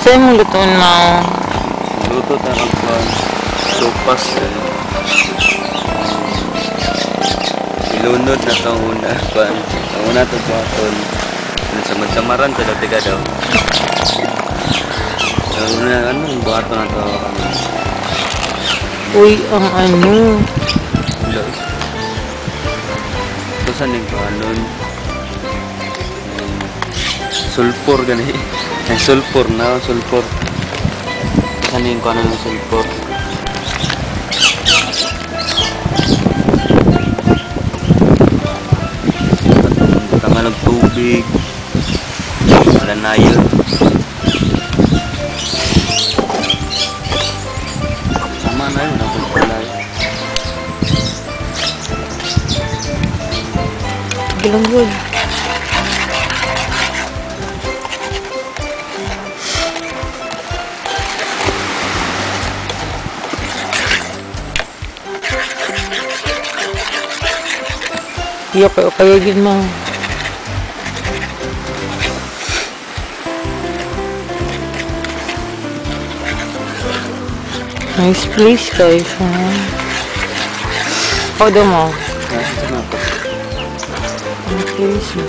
Sa'yo mong lutuin mo. Luto ta ng kuan. Sopas. Ilunod na itong una. Kuan. Ang una ito buhaton. Samad-samaran sa dati ka daw. Ang una, anong buhaton na ito? Uy, ang ano. Wala. Ito sa nagbanon. Sulfur gani. Ay, sulfur na, sulfur. Saan yung kuno ng sulfur? Tama ng tubig. Wala na yun. Tama na yun. Napagpalay. Gilang yun. Iya, kaya gid mo. Nice place guys, huh? O, mo. Nice place mo.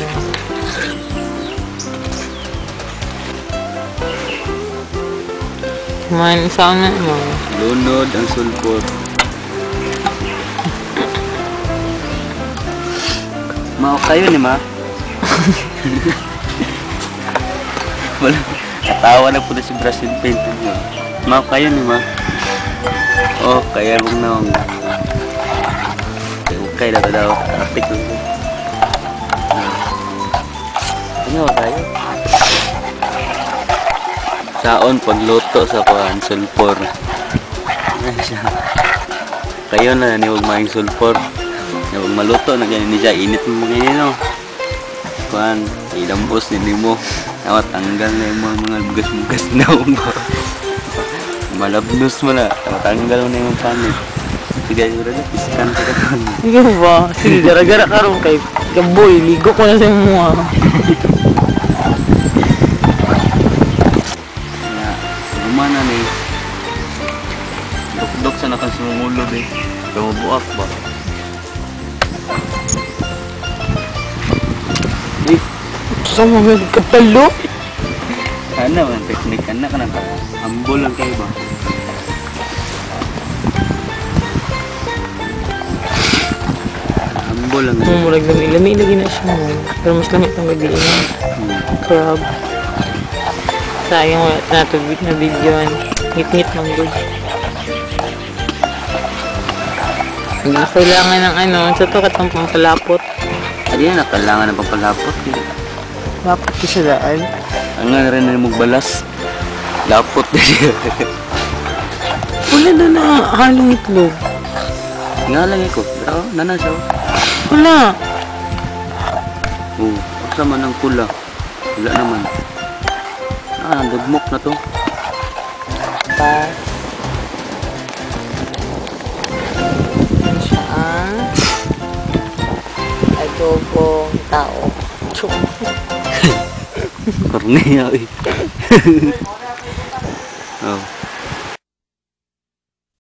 Man, saan na mo? Lunod ang sulfur. Mao kayo ni ma. Wala. Katawa na po na si Brazil Paint. Mao kayo ni ma. Oh, kaya mong naong. Okay na daw. Traffic lang. Ano kayo? Saon pagluto sa kuan sulfur. Kayo na ni wag maing sulfur. Huwag maluto na ganyan siya, init mo ganyan no. Kuan, ilambos ni mo. Tawa tanggal na yung mga bugas-bugas na mo. Malabnos mo na, tanggal mo na yung panit. Sige, siguro na, piskan ka ka. Sige ba? Sige, gara-gara ka ron kay Gaboy, ligo ko na sa imo. Ya, gumana ni. Dok-dok sa nakasumulod eh. Tumubuak ba? Sama may kapalo. Ano ang teknik anak ka nang ambol lang kayo ba? Ambol lang. Murag lami lagi na siya. Pero mas lami itong gabi na. Crab. Sayang wala na ito na video. Ngit-ngit man good. Hindi na kailangan ng ano. Sa to katong pampalapot. Hindi na kailangan ng pampalapot. Lapot ko sa daan. Ang nga rin na magbalas. Lapot na siya. Wala na na halong itlog. Nga lang ako. Pero nana siya. Wala. Oo. Asa man ang kula. Wala naman. Ah, dugmok na to. Pa. Ano siya ang adobong tao. Kornea eh.